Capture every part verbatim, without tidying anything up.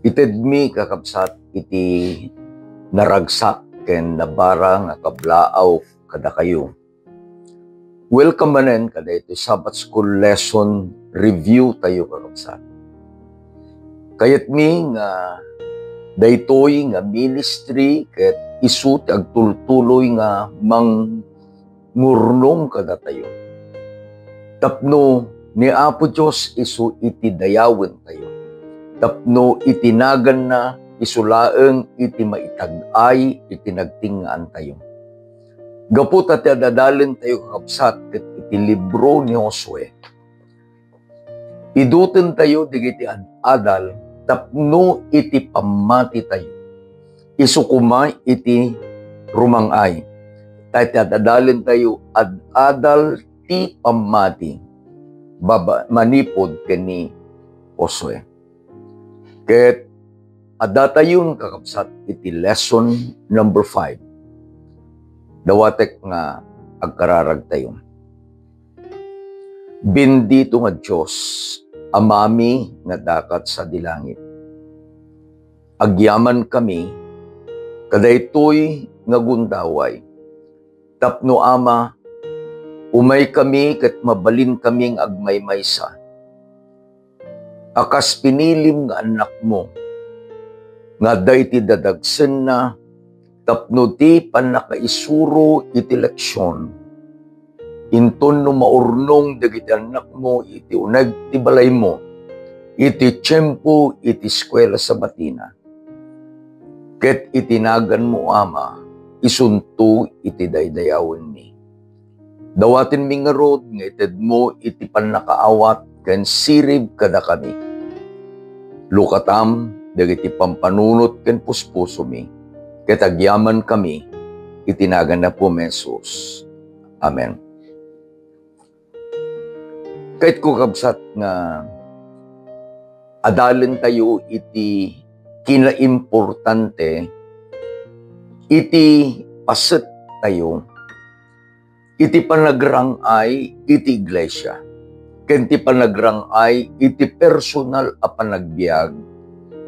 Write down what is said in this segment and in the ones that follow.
Itedmi, kakabsat, iti naragsak ken nabara nga kablaaw kadakayo. Welcome manen kadaytoy Sabbath School Lesson Review tayo, kakabsat. Kayatmi nga daytoy nga ministry ket isu ti agtultuloy nga mangurnong kadatayo. Tapno ni Apo Dios isu iti dayawentayo. Tapno iti naganna isu laeng iti maitag-ay iti nagtingaantayo. Gapu ta ti ad-adalentayo, kakabsat, ket iti libro ni Josue, idutentayo dagiti ad-adal tapno iti pammatitayo. Isu koma iti rumang-ay. Ta iti ad-adalentayo, ad-adal ti pammati baba-, manipud ken ni Josue. Ket addatayon, kakabsat, iti lesson number five. Dawatek nga agkararagtayo. Bendito nga Dios, Amami nga dakat sadi langit. Agyamankami kadaytoy nga gundaway. Tapno, Ama, umaykami ket mabalinkaming agmaymaysa a kas pinilim nga annakmo, nga adda iti dadagsenna tapno ti pannakaisuro iti leksion. Inton no maurnong dagiti annakmo iti uneg ti balaymo, iti tiempo iti eskuela sabatina, ket iti naganmo, Ama, isunto iti daydayawenmi. Dawatenmi ngarud nga itedmo iti pannakaawat ken sirib kadakami. Lukatam dagiti pampanunot ken puspusomi, ket agyamankami iti nagan ni Apomi Jesus. Amen. Kayatko, kabsat, nga adalentayo iti kinaimportante iti paset tayo, iti panagrang-ay iti iglesia, ken ti panagrang-ay iti personal a panagbiag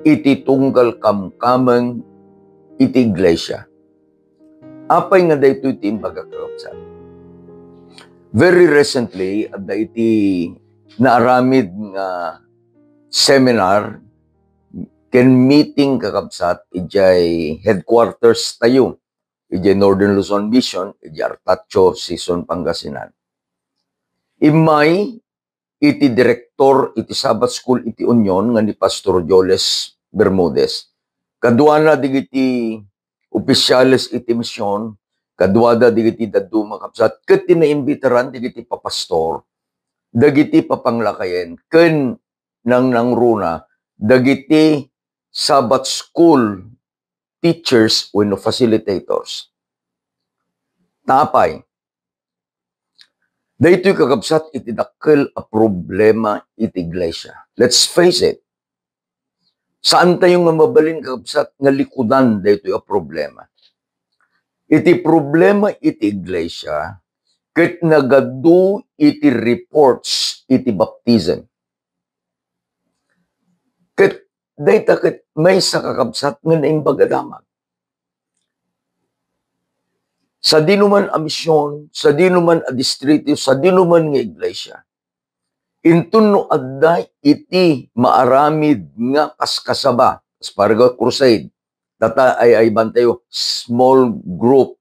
iti tunggal kamkameng iti iglesia. Apay nga daytoy ti imbagak, kakabsat? Very recently, adda iti naaramid nga seminar ken meeting, kakabsat, idiay headquarters tayo, idiay Northern Luzon Mission, idiay Artacho, Sison, Pangasinan. Immay iti direktor iti Sabbath School iti Union nga ni Pastor Joles Bermudez. Kaduana dagiti opisyales iti mision, kaduada dagiti dadduma, kabsat, ket ti naimbitaran dagiti papastor, dagiti papanglakayen, ken nangnangruna dagiti Sabbath School teachers wenno facilitators. Ta apay? Daytoy, kakabsat, iti dakkel a problema iti iglesia. Let's face it. Saan tayo nga mabalin, kakabsat, nga likudan daytoy a problema. Iti problema iti iglesia, ket nagadu iti reports iti baptism. Ket dayta ket maysa, kakabsat, nga naimbag a damag. Sadinoman a mision, sadinoman a distrito, sadinoman nga iglesia, inton no adda iti maaramid nga kaskasaba, kas para crusade, data ay, ay bantayo, small group,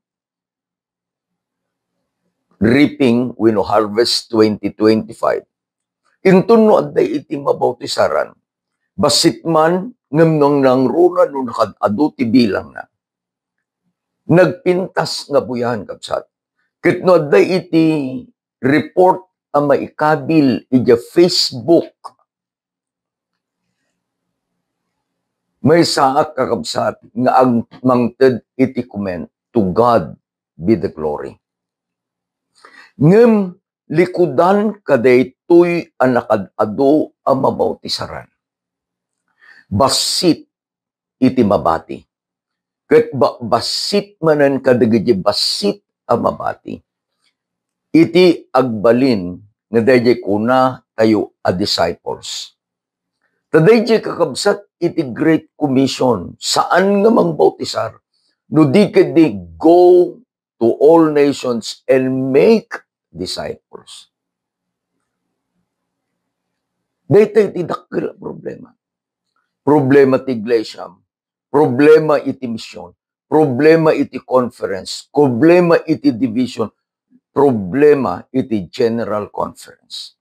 reaping wenno harvest twenty twenty-five. Inton no adda iti mabautisaran, bassit man ngem nangnangruna no nakad-adu ti bilangna. Nagpintas nga buyahan, kabsat. Ket no adda iti report a maikabil idiay Facebook, maysaak, kakabsat, nga ag-, mangted iti comment, "To God be the glory." Ngem likudan kadaytoy a nakad-adu a mabautisaran. Bassit iti mabati. Ket ba-, bassit manen kadagiti bassit a mabati iti agbalin nga daydiay kuna tayo a disciples. Ta daydiay kakabsat iti Great Commission, saan nga mangbautisar, no di ketdi go to all nations and make disciples. Daytoy ti dakkel a problema. Problema ti iglesia, problema iti mission, problema iti conference, problema iti division, problema iti general conference.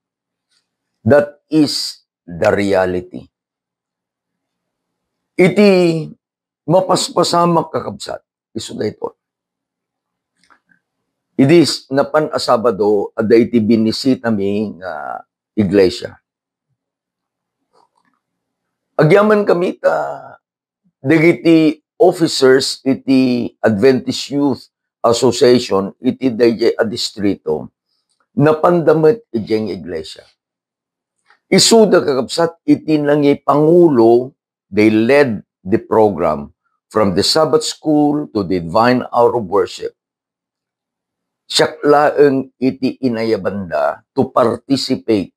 That is the reality. Iti mapaspasamak, kakabsat, isu daytoy. Idi s-, napan a Sabado, adda iti binisitami nga iglesia. Agyaman kami ta dagiti officers iti Adventist Youth Association iti daydiay a distrito, napanda met idiay nga iglesia. Isuda, kakabsat, iti nangipangulo, they led the program from the Sabbath School to the Divine Hour of Worship. Siak laeng iti inayabanda to participate,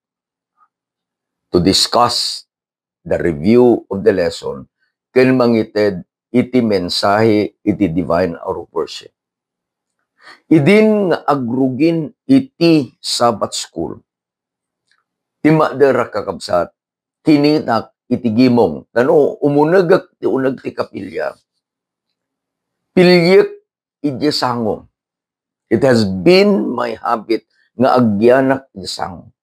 to discuss the review of the lesson, ken mangited iti mensahe iti Divine Hour of Worship. Idin nga agrugin iti Sabbath School, timmakder, kakabsat, kinitak iti gimong. Tano, umunegak ti uneg ti kapilya. Piliek idiay sango. It has been my habit nga agyanak idiay sango.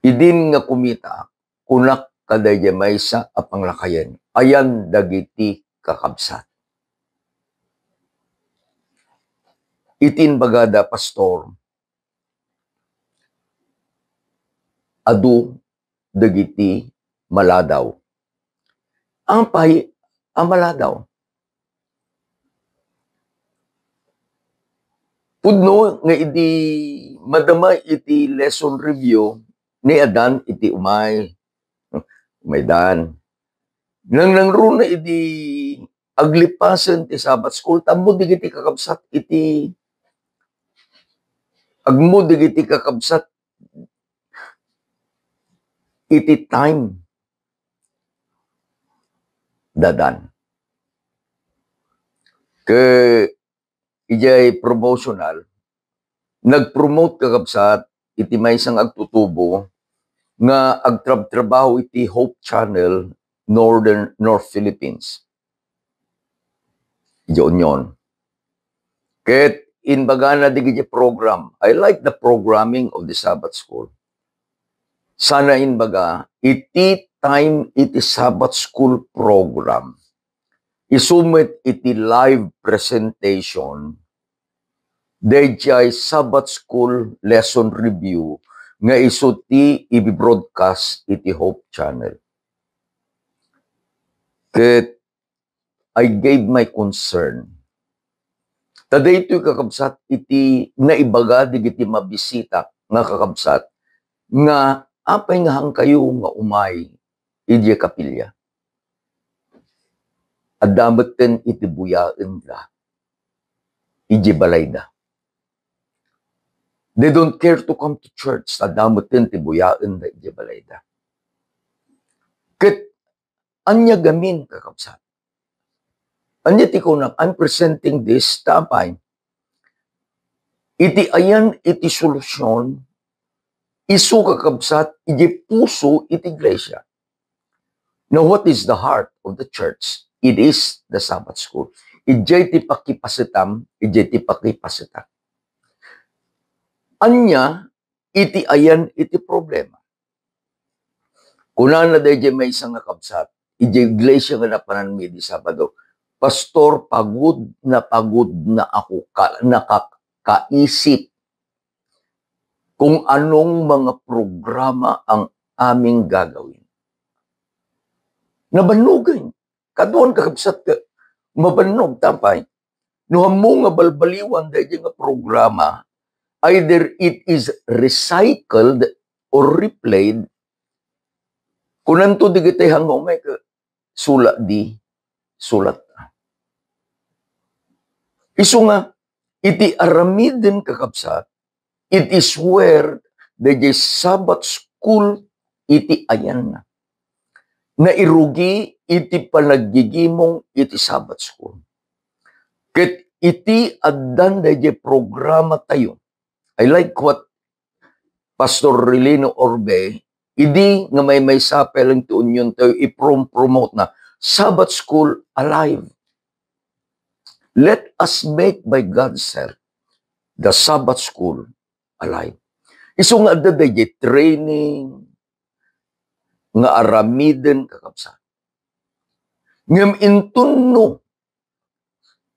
Idin nga kumita, kunak kadaydiay maysa a panglakayen, ayan dagiti kakabsat. Iti imbagada, Pastor, adu dagiti maladaw. Apay a maladaw? Pudno nga idi madama iti lesson review, ni Adan iti umay. Umay Dan. Nangnangruna idi aglipasen ti Sabbath School, tammo dagiti kakabsat iti, agmo dagiti kakabsat iti time dadan. Ke idiay promotional, nag-promote, kakabsat, iti maysa nga agtutubo nga agtrabtrabaho iti Hope Channel, Northern, North Philippines. Idiay Union. Ket imbagana dagiti program, "I like the programming of the Sabbath School." Sana imbaga, iti time iti Sabbath School program, isu met iti live presentation, daydiay Sabbath School lesson review nga isu ti ibi-broadcast iti Hope Channel. Ket I gave my concern. Ta daytoy, kakabsat, iti naibaga dagiti mabisitak nga kakabsat nga apay nga hankayo nga umay idiay kapilya. Adda metten iti buyaenda idiay balayda. They don't care to come to church. Adda metten ti buyaenda idiay balayda. Ket ania gamin, kakabsat? Ania ti kunam? I'm presenting this ta apay? Iti ayan iti solusyon, isu, kakabsat, iti puso iti iglesia. Now, what is the heart of the church? It is the Sabbath School. Idiay ti pakipasetam, idiay ti pakipasetak. Ania iti ayan iti problema? Kunana daydiay maysa nga kabsat, idiay iglesia nga napananmi idi Sabado, "Pastor, pagod na pagod na ako ka-, nakakaisip kung anong mga programa ang aming gagawin." Nabannogen. Kaduan, kakabsat, ka mabannog, ta apay? No ammo nga balbaliwan daydiay nga programa, either it is recycled or replayed, kunanto dagiti hango, may ka-, sula di, sulat. Isu nga, iti aramiden, kakabsat, it is where the Sabbath School iti ayanna. nairugi iti panaggigimong iti Sabbath School. Ket iti addan daydiay programa tayo, I like what Pastor Relino Orbe, idi nga maymaysa pa lang ti union tayo, iprom-promote na, Sabbath School alive. Let us make by God's help the Sabbath School alive. Isu nga adda daydiay training nga aramiden, kakabsat. Ngem inton no,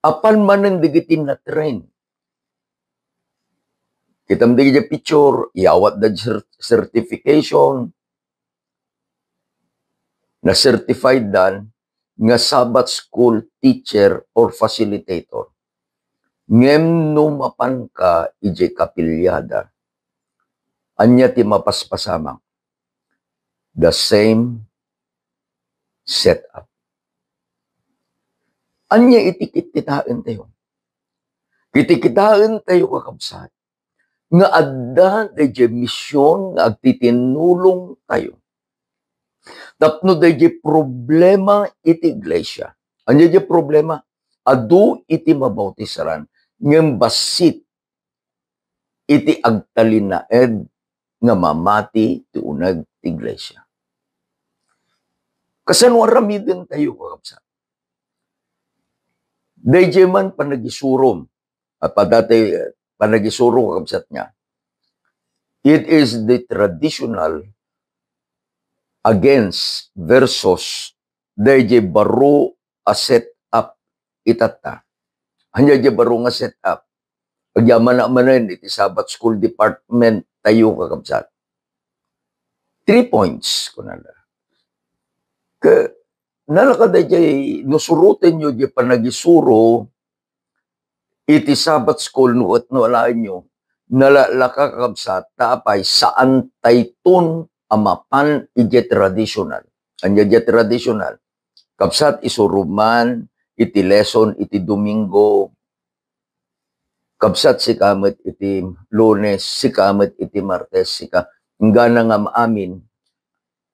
apan manen dagiti na-train. Kitam dagiti picture, iyawat da cer-, certification, na-certified dan nga Sabbath School teacher or facilitator. Ngem no mapanka idiay kapilyada, ania ti mapaspasamak? The same setup. Ania iti kitkitaen tayo? Kitkitaen tayo, kakabsat, nga adda daydiay mision nga agtitinnulong tayo tapno daydiay problema iti iglesia. Ania diay problema? Adu iti mabautisaran, ngem bassit iti agtalinaed nga mamati ti uneg ti iglesia. Kasano aramiden tayo, kakabsat? Daydiay man panagisuro, a, padati, panagisuro, kakabsat, nga, it is the traditional against versus daydiay baro a set up itatta. Ania diay baro nga set up? Agyamanak manen iti Sabbath School Department tayo, kakabsat. Three points, kunana. Ke, nalaka daydiay, no surotenyo diay panagisuro iti Sabbath School, no et no alaenyo, nalalaka, kakabsat, ta apay, saan tayton a mapan idiay traditional. Ania diay traditional? Kabsat, isuro man iti lesson iti Domingo, kabsat, sika met iti Lunes, sika met iti Martes, sika, inggana nga maamin,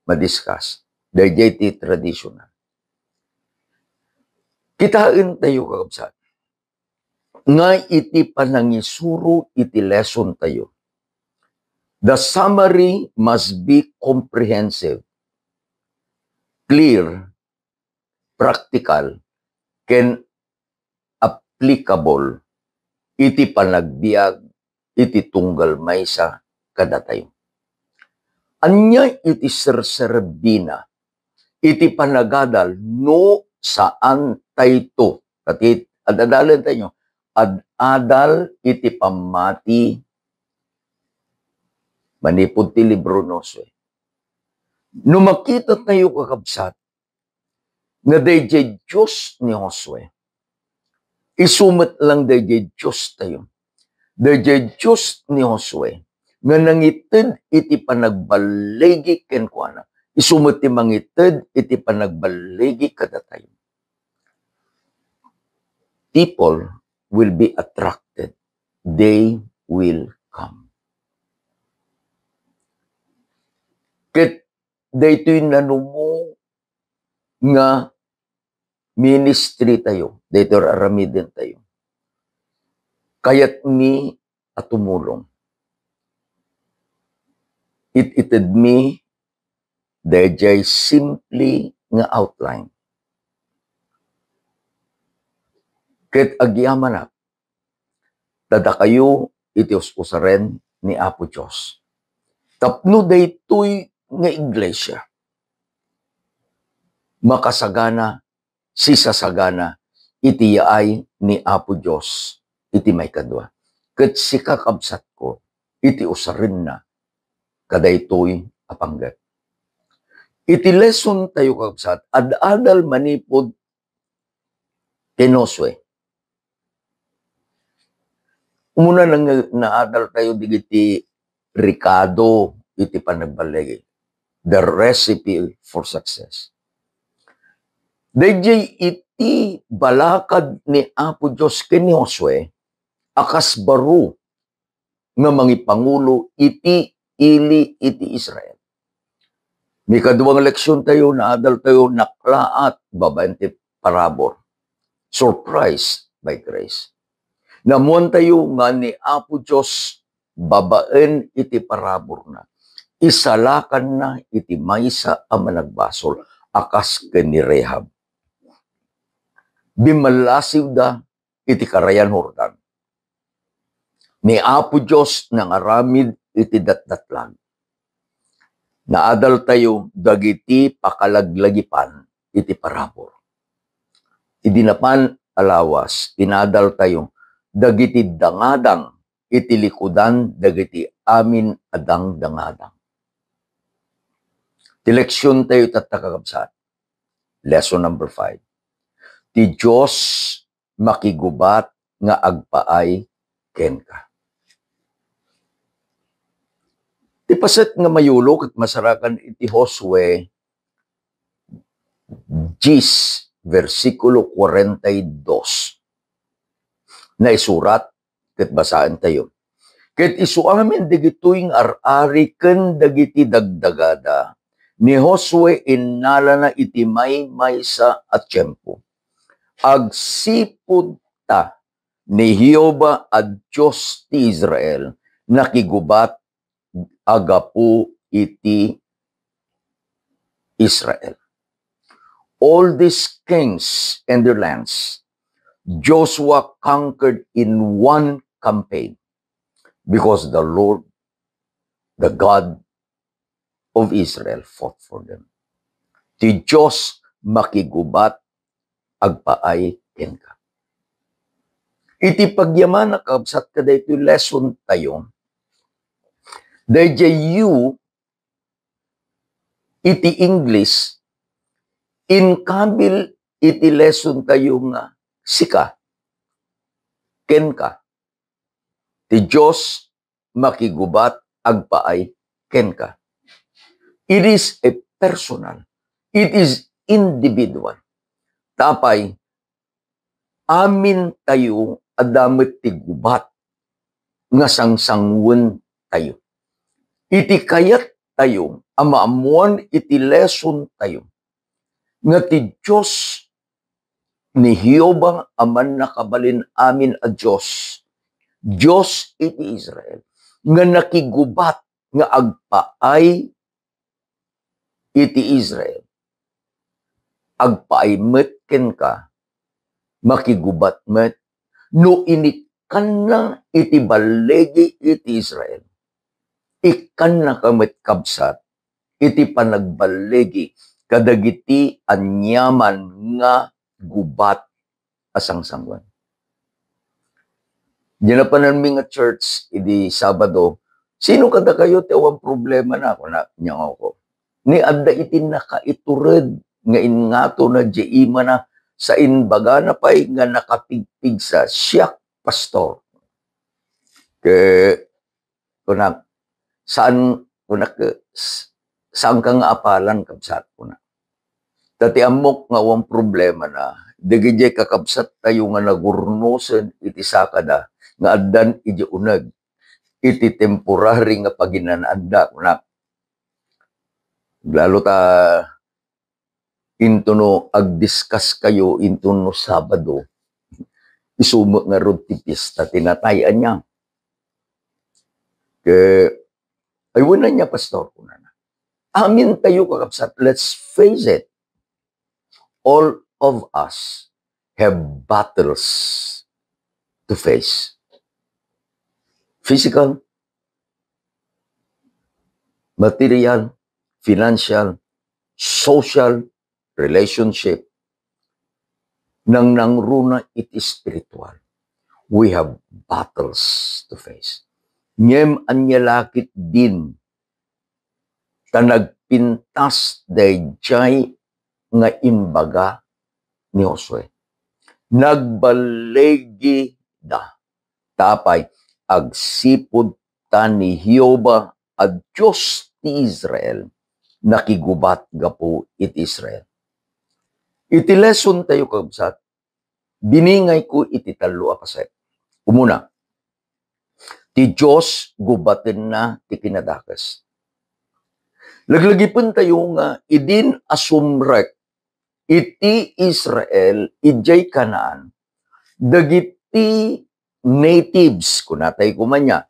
madiscuss. Daydiay ti traditional. Kitaen tayo, kakabsat, nga iti panangisuro iti lesson tayo, the summary must be comprehensive, clear, practical, ken applicable iti panagbiag iti tunggal maysa kadatayo. Ania iti serserbina iti panagadal no saan tayto? Ket ad-adalen tayo, ad-adal iti pammati manipud ti libro ni Josue. No makita tayo, kakabsat, nga daydiay Dios ni Josue, isu met lang daydiay Dios tayo. Daydiay Dios ni Josue nga nangited iti panagballigi kenkuana, isu met ti mangited iti panagballigi kadatayo. People will be attracted. They will come. Ket daytoy nanumo nga ministry tayo, daytoy aramiden tayo. Kayatmi a tumulong. It-itedmi daydiay simple nga outline. Ket agyamanak, ta dakayo iti us-usaren ni Apo Dios. Tapno daytoy nga iglesia makasagana, sisasagana iti yaay ni Apo Dios iti maikadua. Ket sika, kabsatko, iti usarenna kadaytoy a panggep. Iti lesson tayo, kabsat, ad-adal manipud ken Josue. Umuna nang naadal tayo digiti rekado iti panagballigi. The recipe for success. Daydiay iti balakad ni Apo Dios ken ni Josue a kas baro nga mangipangulo iti ili iti Israel. Ni kaduang leksion tayo, naadal tayo, naklaat babaen ti parabur. Surprise by grace. Naammuan tayo nga ni Apo Dios babaen iti paraburna, isalakanna iti maysa a managbasol a kas ken ni Rahab. Bimmallasiwda iti karayan Jordan. Ni Apo Dios nangaramid iti datdatlag. Naadal tayo dagiti pakalaglagipan iti parabur. Idi napan a lawas, inadal tayo dagiti dangadang iti likudan dagiti amin a dangdangadang. Ti leksion tayo tatta, kakabsat. Lesson number five. Ti Dios makigubat nga agpaay kenka. Ti paset nga mayulo ket masarakan iti Josue diyes, bersikulo kwarenta y dos. Naisurat ket basaentayo. Ket isu amin dagitoy nga ar-ari ken dagiti dagdagada, ni Josue innalana iti maymaysa a tiempo. Agsipud ta ni Jehovah a Dios ti Israel nakigubat a gapu iti Israel. All these kings and their lands, Joshua conquered in one campaign because the Lord, the God of Israel, fought for them. Ti Dios makigubat agpaay kenka. Iti pagyamana, kabsat, kadaytoy lesson tayo, daydiay you iti English, inkabil iti lesson tayo nga sika, kenka. Ti Dios makigubat agpaay kenka. It is a personal. It is individual. Tapay, amin tayo adda met ti gubat nga sangsanguentayo. Iti kayat tayo a maammuan iti lesson tayo nga ti Dios ni Jehovah a Mannakabalin-amin a Dios, Dios iti Israel, nga nakigubat nga agpaay iti Israel, agpaay met kenka, makigubat met no inikkanna iti balligi iti Israel. Ikkannaka met, kabsat, iti panagballigi kadagiti aniaman nga gubat a sangsanguan. Diay napananmi nga church idi Sabado, "Sino kadakayo ti awan problemana?" kuna, niangawko. Ni adda iti nakaitured nga ingngatona diay imana, sa imbagana pay nga nakapigpigsa, "Siak, pastor." Ket kunak, "Saan," kunak, "s-, saanka nga apalan, kabsat," kuna. Ta ti ammok nga awan problemana, dagidiay kakabsattayo nga nagurnosen iti sakada nga addan idiay uneg iti temporary nga paginanaanda, kunak. Lalo ta into no agdiskas kayo into no Sabado, isu met ngarud ti pista ti natay, ania. Ket, "Ay, wen ania, pastor," kunana. Amintayo, kakabsat, let's face it. All of us have battles to face. Physical, material, financial, social, relationship, nangnangruna iti spiritual. We have battles to face. Ngem ania la ketdin ta nagpintas daydiay nga imbaga ni Josue? Nagballigida. Tapay, agsipud ta ni Jehovah a Dios ti Israel nakigubat gapu iti Israel. Iti lesson tayo, kabsat, biningayko iti tallo a paset. Umuna, ti Dios gubatenna ti kinadakes. Laglagipentayo nga idin a sumrek iti Israel idiay Canaan, dagiti natives, kunatay koma nia,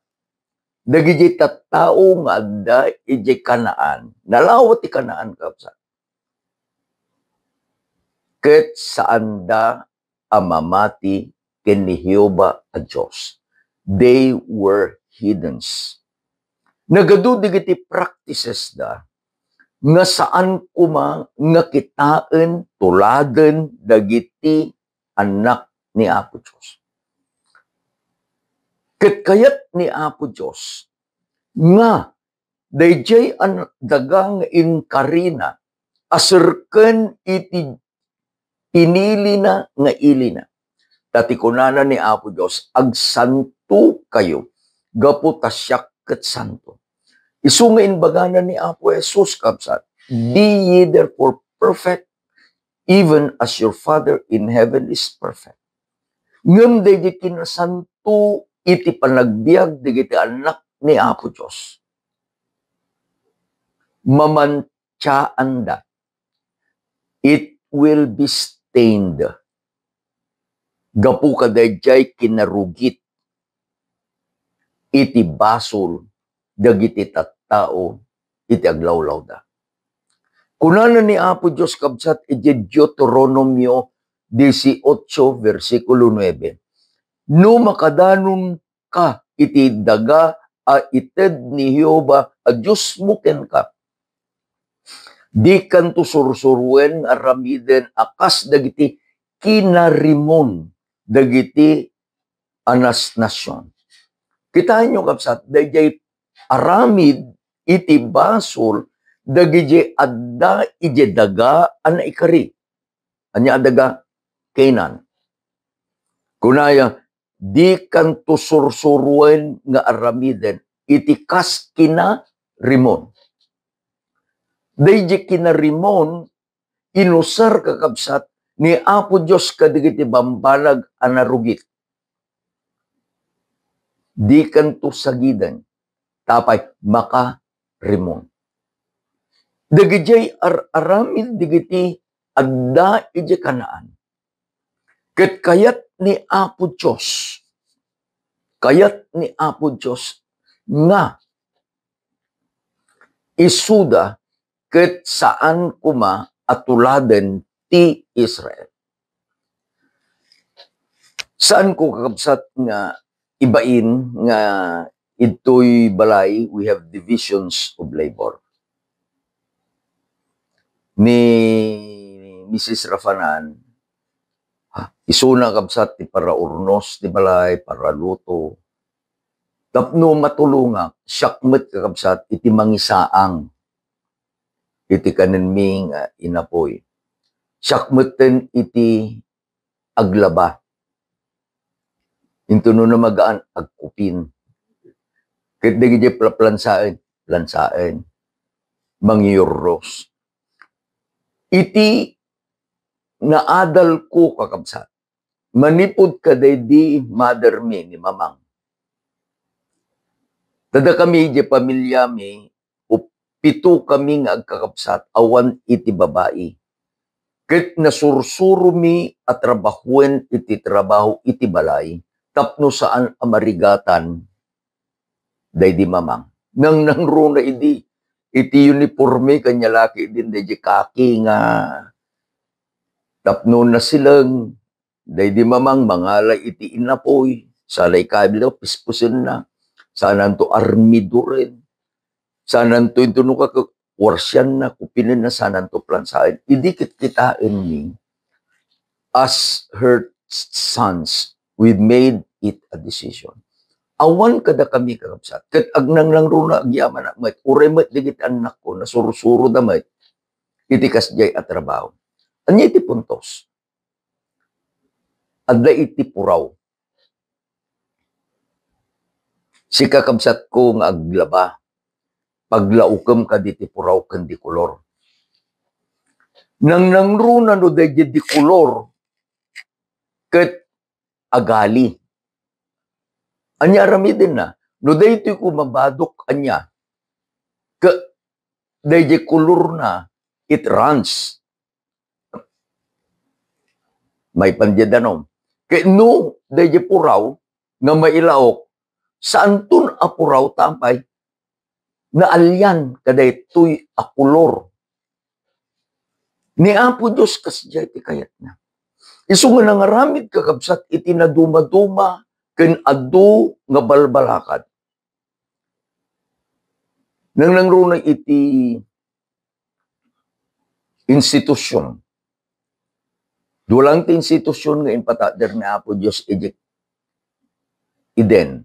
dagiti tattao nga adda idiay Canaan, nalawa ti Canaan, kabsat. Ket saanda a mamati ken ni Jehovah a Dios. They were heathens. Nagadu dagiti practices da nga saan koma nga kitaen, tuladen dagiti annak ni Apo Dios. Ket kayat ni Apo Dios nga daydiay a daga nga inkarina a serken iti pinilina nga ilina. Ta ti kunana ni Apo Dios, "Agsantokayo, gapu ta siak ket santo." Isu nga imbagana ni Apo Jesus, kabsat, "Be ye therefore perfect, even as your Father in heaven is perfect." Ngem daydi kinasanto iti panagbiag dagiti annak ni Apo Dios, mamantiaanda. It will be stained. Gapu kadaydiay kinarugit iti basol dagiti tattao iti aglawlawda. Kunana ni Apo Dios, kabsat, iti Deuteronomio dieciocho, versikulo nuebe, "No makadanonka iti daga a ited ni Jehovah a Diosmo kenka, dikanto sursuruen nga aramiden a kas dagiti kinarimon dagiti a nasnasion." Kitaenyo, kabsat, daydiay aramid iti basol dagiti adda idiay daga a naikari. Ania a daga? Canaan. Kunaya, "Dikanto sursuruen nga aramiden iti kas kinarimon." Daydiay kinarimon, inusar, kakabsat, ni Apo Dios kadagiti bambanag a narugit. Dikanto sagiden, tapay makarimon. Dagidiay ar-aramid dagiti adda idiay Canaan. Ket kayat ni Apo Dios, kayat ni Apo Dios nga isuda ket saan koma a tuladen ti Israel. Saan ko, kakabsat, nga ibain nga idtoy balay, we have divisions of labor. Ni Missus Rafanan, ha, isuna, kabsat, ti paraurnos ti balay, paraluto. Tapno matulongak, siak met, kakabsat, iti mangisaang iti kanenmi nga inapoy. Siak metten iti aglaba. Intono na magaan, agkupin. Ket dagiti pla-, plansaen, plansaen. Mangiurros. Iti naadal ko, kakabsat, manipud kadaydi mother mi ni mamang. Tadakami idiay pamiliami, pito kami nga agkakabsat, awan iti babai. Ket nasursuromi a trabahoen iti trabaho iti balay tapno saan a marigatan daydi mamang. Nangnangruna idi, iti uniforme, kanialaki idin daydi kaki nga tapno nasileng, daydi mamang mangala iti inapoy, salay kablo, pispusenna, sananto armiduren, sananto intono ka-, warsianna, kupinenna, sananto plansaen. Idi kitkitaenmi, as her sons, we made it a decision. Awan kadakami, kakabsat, ket agnangnangruna agyamanak met, uray met dagiti annakko, nasursuroda met iti kasdiay a trabaho. Ania iti puntos? Adda iti puraw. Sika, kabsatko nga aglaba, paglaokem kaditi puraw ken di kolor. Nangnangruna no daydi di kolor ket agali. Ania aramidenna? No daytoy ko mabadok, ania? Ke-, dayjay kolorna, it runs. Maipan diay danum. Ket no dayjay puraw nga mailaok, saanton a puraw ta apay? Naalian kadaytoy a kolor. Ni Apo Dios kasdiay ti kayatna. Isu nga nangaramid, kakabsat, iti nadumaduma ken adu nga balbalakad. Nangnangruna iti institusion. Dua lang ti institusion nga impataader ni Apo Dios idiay Eden.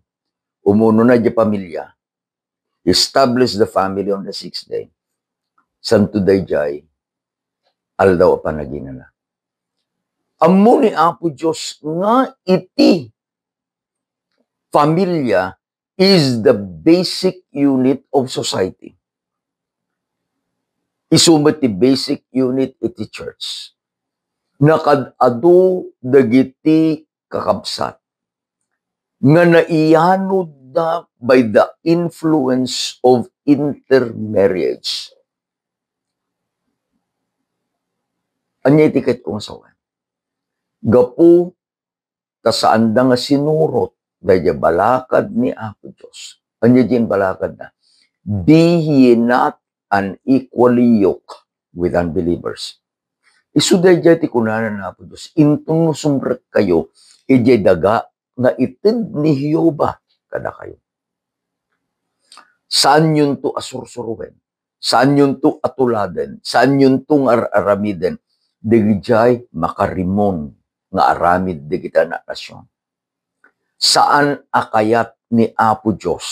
Umunona idiay pamilia. Establish the family on the sixth day. Santo daydiay aldaw a panaginana. Ammo ni Apo Dios nga iti familia is the basic unit of society. Isu met ti basic unit iti church. Nakaad-adu dagiti kakabsat nga naiyanodda by the influence of intermarriage. Ania iti ket kung sawen? Gapu ta saanda nga sinurot daydiay balakad ni Apo Dios. Ania diay imbalakadna? "Be ye not unequally yoked with unbelievers." Isu daydiay ti kunana ni Apo Dios, "Inton no sumrekkayo idiay daga nga ited ni Jehovah kadakayo." Saanyonto a sursuroen, saanyonto a tuladen, saanyonto nga ar-aramiden dagijay makarimon nga aramid dagiti nasion. Saan a kayat ni Apo Dios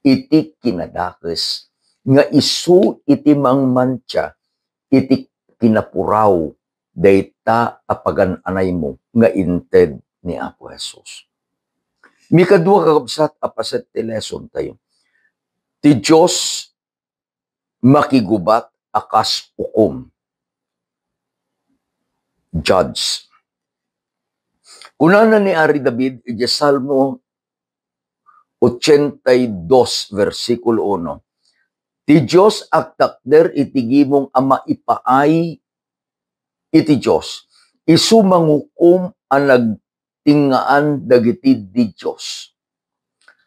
iti kinadakes nga isu iti mangmantia iti kinapuraw dayta a pagan-anaymo nga inted ni Apo Jesus. Mikadua, kakabsat, a paset ti lesson tayo. Ti Dios makigubat a kas ukom. Judge. Kunana ni Ari David iti Salmo ochenta y dos, versikulo uno, "Ti Dios agtakder iti gimong a maipaay iti Dios. Isu mangukom a nagtingngaan dagiti didios."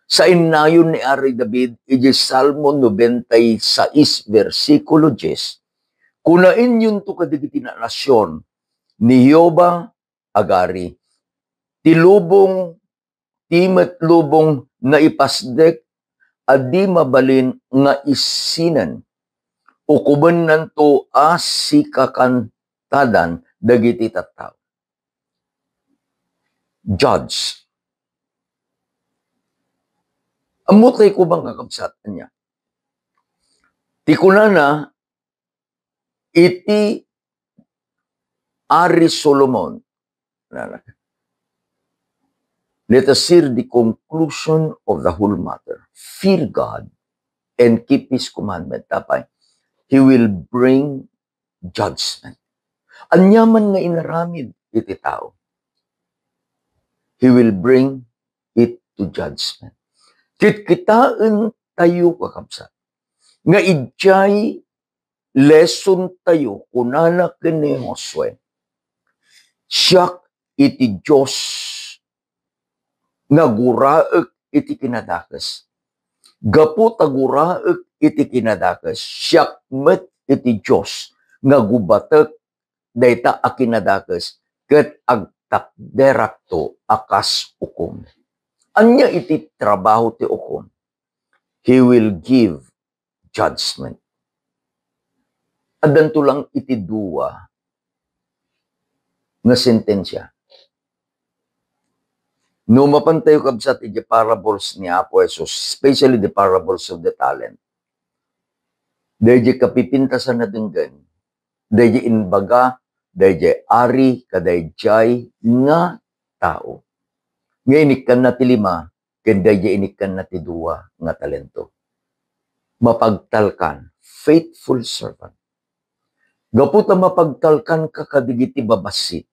Sainnayon ni Ari David iti Salmo noventa y seis, versikulo dies, "Kunaenyonto kadagiti nasion, ni Jehovah agari, ti lubong, ti met lubong naipasdek a di mabalin nga isinen. Ukomennanto a sikakantadan dagiti tattao." Judge. Ammo tayo koma nga kabsat, ania? Ti kunana, iti Ari Solomon. Let us hear the conclusion of the whole matter. "Fear God and keep His commandment." Apay? "He will bring judgment." Ania man nga inaramid iti tao, He will bring it to judgment. Kitkitaen tayo, kakabsat, nga idiay lesson tayo, kunana ken ni Josue, "Siak iti Dios nga guraek iti kinadakes. Gapu ta guraek iti kinadakes, siak met iti Dios nga gubatek dayta a kinadakes ket agtakderakto a kas ukom." Ania iti trabaho ti ukom? He will give judgment. Addanto lang iti dua nga sentensia. No mapantayo, kabsat, iti parables ni Apo Jesus, especially the parables of the talent, dayjay kapipintasan a denggen, dayjay imbaga dayjay ari kadayjay nga tao nga inikkanna ti lima ken dayjay inikkanna ti dua nga talento. Mapagtalkan, faithful servant. Gapu ta mapagtalkanka kadagiti babassit,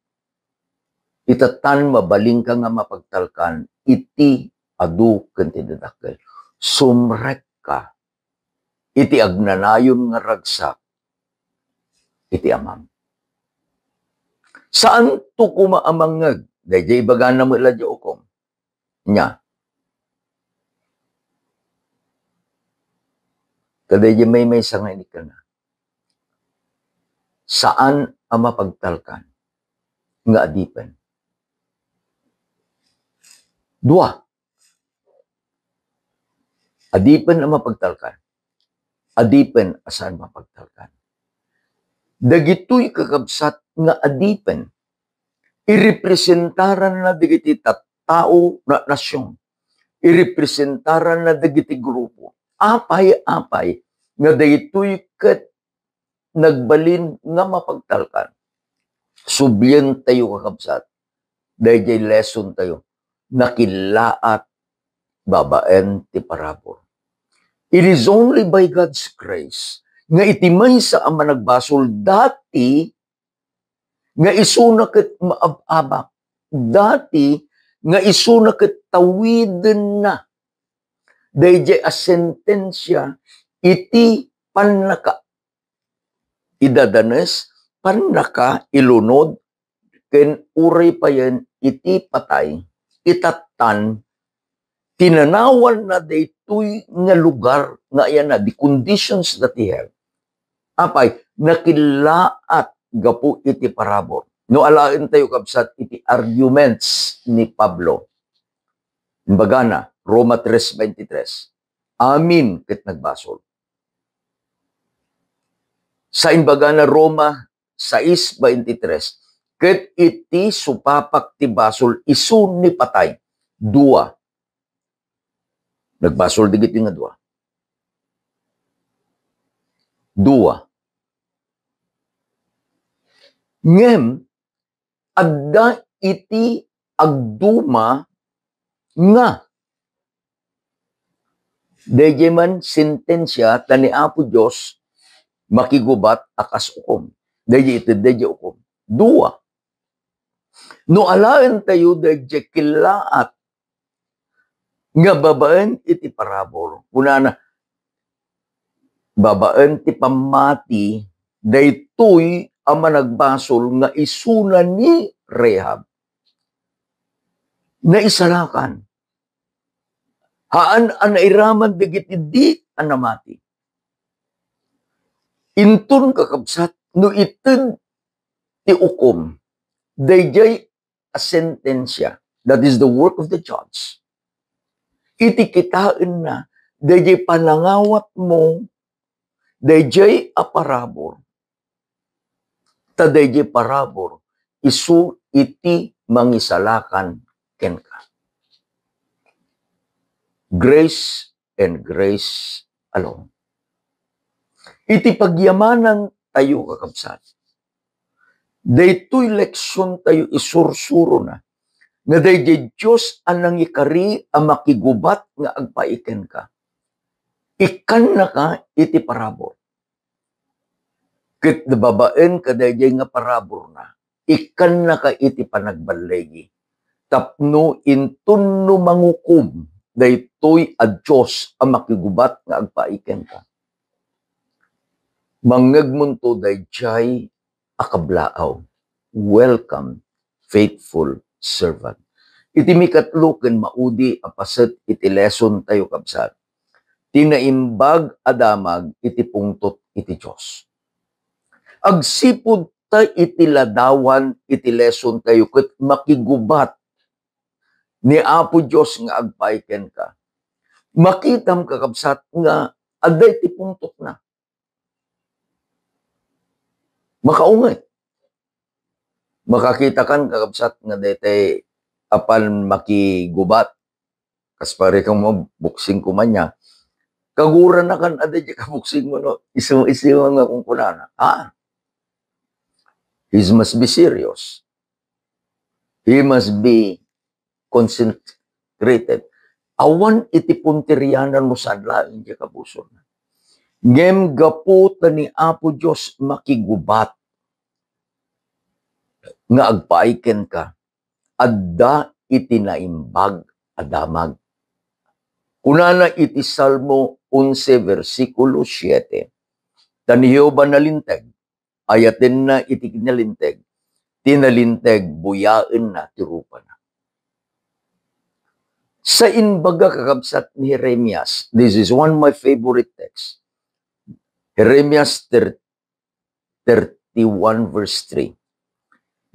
ita tan mabalinka nga mapagtalkan iti adu ken ti dadakkel. Sumrekka iti agnanayon nga ragsak iti Amam. Saanto koma a mangngeg, daydiay ibagana met la diay ukom. Nia, kadaydiay maymaysa nga inikana, saan a mapagtalkan nga adipen. Dua, adipen a mapagtalkan. Adipen a saan mapagtalkan. Dagitoy, kakabsat, nga adipen, irepresentaranna dagiti tattao nga nasion. Irepresentaranna dagiti grupo. Apay, apay, nga daytoy ket nagbalin nga mapagtalkan. Sublientayo, kakabsat, daydiay lesson tayo, nakillaat babaen ti parabur. It is only by God's grace nga iti maysa a managbasol dati nga isuna ket maab-abak, dati nga isuna ket tawidenna daydiay a sentensia iti pannaka idadanes, pannaka ilunod, ken uray payen iti patay, itattan, tinanawanna daytoy nga lugar nga ayanna, the conditions that he held. Apay, nakillaat gapu iti parabur. No alaentayo, kabsat, iti arguments ni Pablo, imbagana, Roma tres veintitrés, amin ket nagbasol. Sa imbagana Roma sais veintitrés, ket iti supapak ti basol isu ni patay. Dua. Nagbasol dagiti nga dua. Dua. Ngem, adda iti agduma nga daydiay man sentensia ta ni Apo Dios makigubat a kas ukom. Daydiay iti daydiay ukom. Dua. No alaentayo daydiay killaat nga babaen iti parabur, kunana, babaen ti pammati daytoy a managbasol nga isuna ni Rahab. Naisalakan. Haan a nairaman dagiti di a namati. Inton, kakabsat, no ited ti ukom, daydiay a sentensia, that is the work of the judge. Iti kitaenna, daydiay panangawatmo, daydiay a parabur, ta daydiay parabur isu iti mangisalakan kenka. Grace and grace alone. Iti pagyamanan tayo, kakabsat, daytoy leksion tayo isursurona nga daydiay Dios a nangikari a makigubat nga agpaay kenka. Ikkannaka iti parabur. Ket babaen kadaydiay nga paraburna, ikkannaka iti panagballigi, tapno inton no mangukom daytoy a Dios a makigubat nga agpaay kenka, mangngegmonto daydiay a kablaaw. Welcome, faithful servant. Iti mikatlo ken maudi a paset iti lesson tayo, kabsat, ti naimbag a damag iti pungtot iti Dios. Agsipud ta iti ladawan iti lesson tayo ket makigubat ni Apo Dios nga agpaay kenka. Makitam, kakabsat, nga adda iti pungtotna. Makaunget. Makakitakan, kakabsat, nga daytay apan makigubat. Kas pare kang maboksing koma nia. Kaguranakan a daydiay kaboksingmo no isu-, isu nga kunkunana. Ah, he must be serious. He must be concentrated. Awan iti punterianan no saan laeng diay kabusorna. Ngem gapu ta ni Apo Dios makigubat nga agpaay kenka, adda iti naimbag a damag. Kunana iti Salmo onse, bersikulo siete. Ta ni Jehovah nalinteg, ayatenna iti kinalinteg, ti nalinteg, buyaenna ti rupana. Sa imbaga, kakabsat, ni Jeremias, this is one of my favorite texts. Jeremias thir-, thirty-one verse three.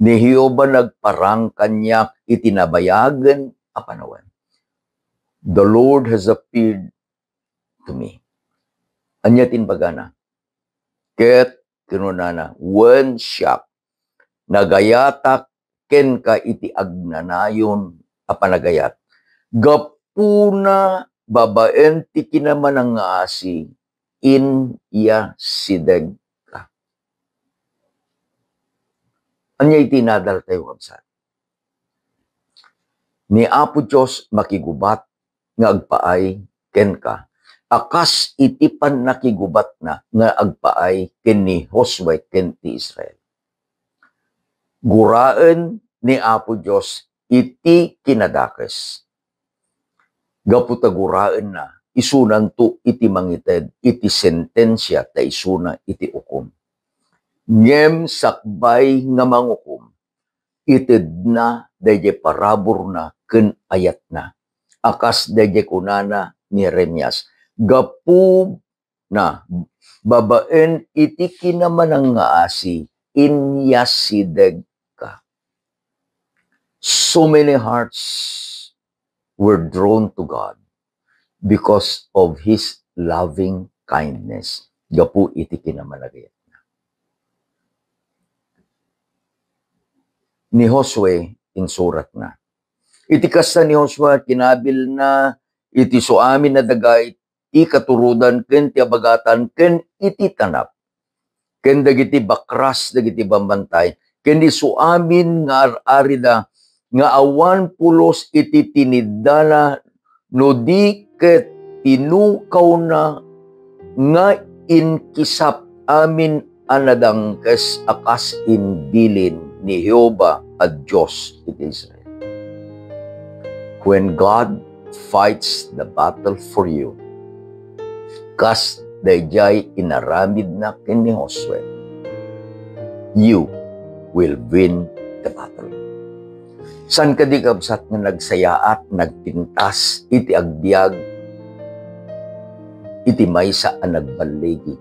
Ni Jehovah nagparang kaniak iti nabayagen a panawen. The Lord has appeared to me. Ania ti imbagana? Ket kinunana, wen siak, nagayatak kenka iti agnanayon a panagayat. Gapuna babaen ti kinamanangngaasi, inyasidegka. Ania iti nadaltayo, kabsat? Ni Apo Dios makigubat nga agpaay kenka, a kas iti pannakigubatna nga agpaay ken ni Josue ken ti Israel. Guraen ni Apo Dios iti kinadakes. Gapu ta guraenna, isunanto iti mangited iti sentensia ta isuna iti ukom. Ngem sakbay nga mangukom, itedna daydiay paraburna ken ayatna, a kas daydiay kunana ni Jeremias, gapuna babaen iti kinamanangngaasi, inyasidegka. So many hearts were drawn to God because of His loving kindness, gapu iti kinamanagayatna. Ni Josue, insuratna. Iti kasta ni Josue, kinabilna iti suamin a daga iti katurodan ken ti abagatan ken iti tanap, ken dagiti bakras dagiti bambantay, ken isuamin nga ar-arida nga awan pulos iti tiniddana, no di ket pinukawna nga inkisap amin a nadangkes a kas imbilin ni Jehovah a Dios iti Israel. When God fights the battle for you, kas daydiay inaramidna ken ni Josue, you will win the battle. Saan kadi, kabsat, nga nagsayaat, nagpintas iti agbiag iti maysa a nagballigi?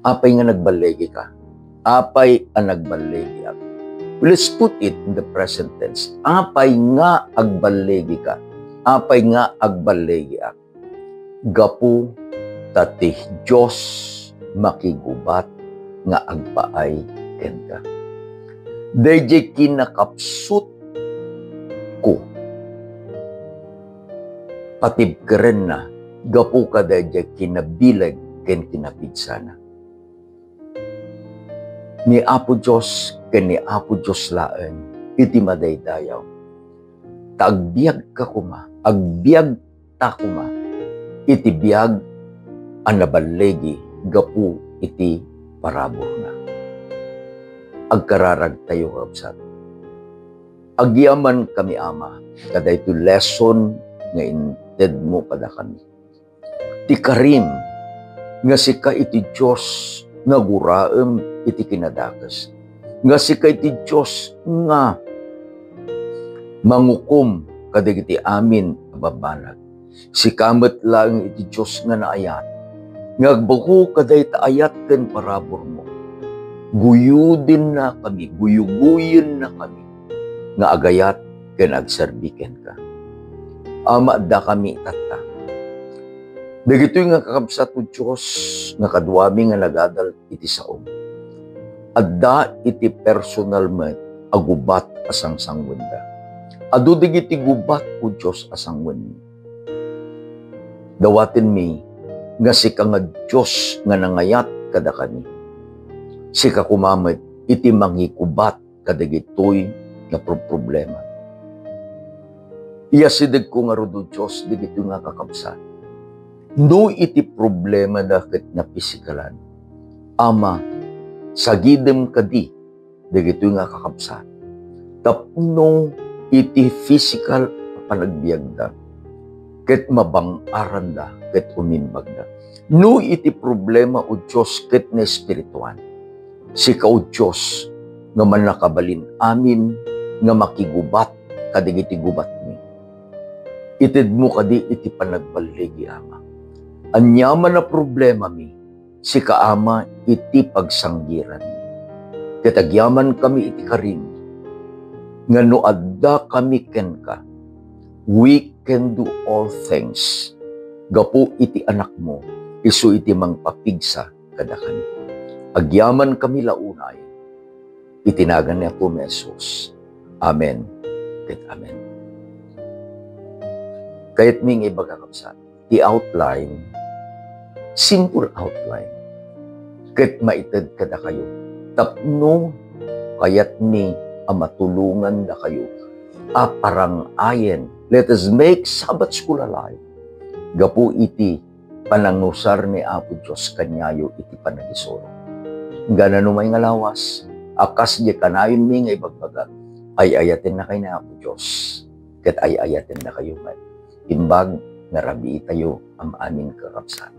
Apay nga nagballegika? Apay a nagballegiak? Let's put it in the present tense. Apay nga agballegika? Apay nga agballegiak? Gapu ta ti Dios makigubat nga agpaay kenka. Daydiay kinakapsutko, patibkerenna gapu kadaydiay kinabileg ken kinapigsana. Ni Apo Dios ken ni Apo Dios laeng iti madaydayaw. Ta agbiagka koma, agbiagta koma iti biag a naballigi gapu iti paraburna. Agkararagtayo, kabsat. Agyamankami, Ama, kadaytoy lesson nga intedmo kadakami. Ti karim nga sika iti Dios nga guraem iti kinadakes, nga sika iti Dios nga mangukom kadagiti amin a babbanag. Sika met laeng iti Dios nga naayat, nga agbaga kadayta ayat ken paraburmo. Guyodennakami, guyoguyennakami nga agayat ken agserbi kenka. Ama, addakami tatta. Dagitoy nga kakabsat, O Dios, nga kaduami nga nagadal iti saom. Adda iti personal met a gubat a sangsanguenda. Adu dagiti gubat, O Dios, a sanguenmi. Dawatenmi nga sika nga Dios nga nangayat kadakami. Sika koma met iti mangikubat kadagitoy nga pro-, problema. Iyasidegko ngarud, O Dios, dagitoy nga kakabsat. No iti problemada ket napisikalan, Ama, sagidem kadi dagitoy nga kakabsat tapno iti pisikal a panagbiagda, ket mabang-aranda ket umimbagda. No iti problema, O Dios, ket naespirituan, sika, O Dios, nga mannakabalin amin nga makigubat kadagiti gubatmi. Itedmo kadi iti panagballigi, Ama. Aniaman a problemami, sika, Ama, iti pagsanggiranmi. Ket agyamankami iti karim nga no addakami kenka, we can do all things gapu iti Anakmo, isu iti mangpapigsa kadakami. Agyamankami la unay iti nagan ni Apomi Jesus. Amen ket amen. Kayatmi nga ibaga, kabsat, ti outline, simple outline, ket maited kadakayo tapno kayatmi a matulongandakayo a parang-ayen. Let us make Sabbath school alive gapu iti panangusar ni Apo Dios kaniayo iti panagisuro. Ngana no may nga lawas, a kas di kanayonmi nga ibagbaga, ay-ayatennakay ni Apo Dios, ket ay-ayatennakayo met. Imbag nga rabiitayo, am-amin, kakabsat.